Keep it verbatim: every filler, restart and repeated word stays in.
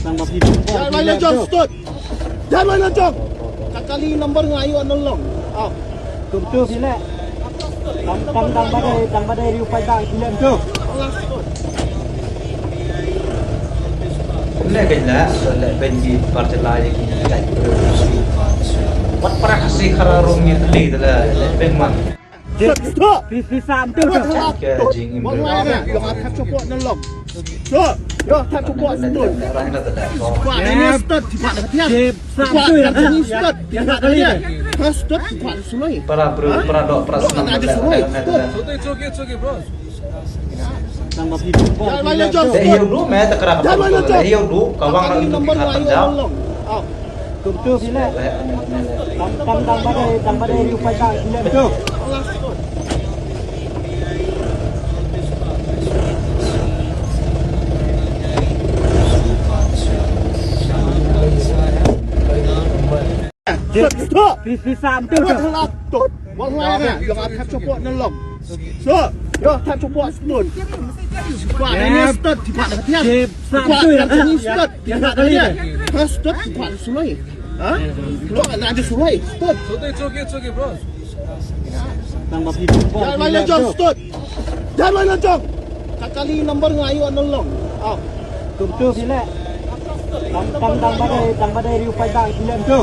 Tang ba phi. Jangan main lajong, stop. Jangan main lajong. Ka kali number nga ïoh na long. Ah. Tum tu phi leh. Tang tang tang ba dei, tang ba dei riu paidbah phi leh tu. Leh kein la, leh ben ki par jylla ïa ki jait. Wat para Khasi Khara Rum ngi tli da la, leh ben man. Stop, stop. Phi phi sam tu tu. Ka jingim. Wan lai na, ïoh thap support na long. Stop. Ïoh thap support stop. Ba na ni stop, ba na ni stop. Sam tu ya. Stop, ba na ni stop. Stop, ba na suloi. Para bro, para dok, para senam. Ada suloi. Stop. It's okay, it's okay, bro. Tang ba phi. Jangan main lajong. Te hiu du me te kra ka. Jangan main lajong. Hiu du ka wang. Kali number nga ïoh na long. Ah. Tum tu phi leh. Tang tang tang ba dei, tang ba dei riu paidbah phi leh tu. Stop, stop. Phi phi sam tu. Wat halak tot. Wan lai na, ïoh thap support na long. Stop. Ïoh thap support stop. Ba na ni stop, ba na ni. Sam tu ya. Stop, ba na ni. Ha, stop, ba na suloi. Ha? Lo na ada suloi. Stop. It's okay, it's okay, bro. Tang ba phi. Jangan main lajong, stop. Jangan main lajong. Ka kali number nga ïoh na long. Ah. Tum tu phi leh. Tang tang tang ba dei, tang ba dei riu paidbah phi leh tu.